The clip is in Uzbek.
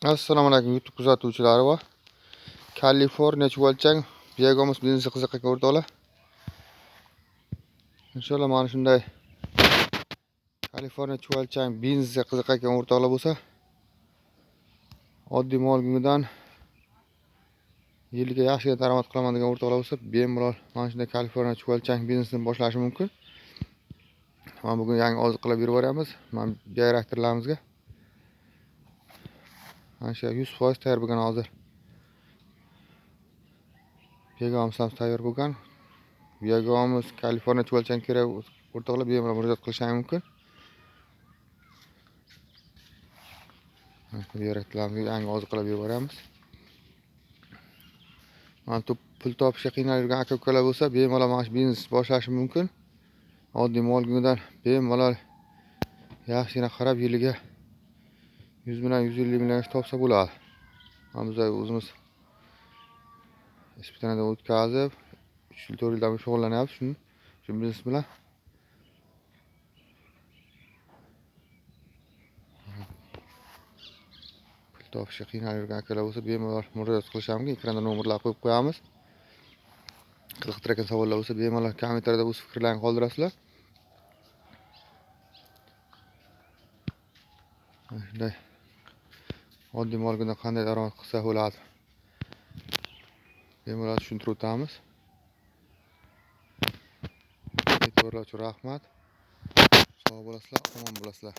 Assalomu alaykum YouTube kuzatuvchilari va Kaliforniya chuvalchang Biyagomos biznesi qiziqayotgan o'rtoqlar. Inshaalloh mana shunday Kaliforniya chuvalchang biznesiga qiziqayotgan o'rtoqlar bo'lsa, oddiy mol gumidan yiliga yaxshi daromad qilaman degan o'rtoqlar bo'lsa, bemalol mana shunday Kaliforniya chuvalchang biznesini boshlashi mumkin. Mana bugun yangi oziqlar berib yuboramiz mana bioreaktorlarimizga. Mana shu 100% tayyor bo'lgan hozir. Biyagomos ham tayyor bo'lgan. Biyagomos Kaliforniya chuvalchang kerak o'rtoqlar bemalol murojaat qilishlari mumkin. Bioreaktorlarimizga yangi oziqlar berib yuboramiz. Mana pul topishga qiynalib yurgan aka-ukalar bo'lsa, bemalol mana shu biznes boshlashi mumkin. Oddiy mol gumidan bemalol yaxshigina qarab yiliga 100 million, 150 million topsa bo'ladi. Mana biz o'zimiz ispitanadan o'tkazib, 3 yil, 4 yildan beri shug'ullanyapmiz shu biznes bilan. Pul topishga qiynalib yurgan akalar bo'lsa, bemalol murojaat qilishlari mumkin. Ekranda nomerlar qo'yib qo'yamiz. Qiziqtirgan savollar bo'lsa, bemalol kommentariyada o'z fikrlaringizni qoldirasizlar. Shunday oddiy molgundan qanday daromad qilsa bo'ladi, bemalol tushuntirib o'tamiz. E'tiborlar uchun rahmat. Sog' bo'lasizlar, omon bo'lasizlar.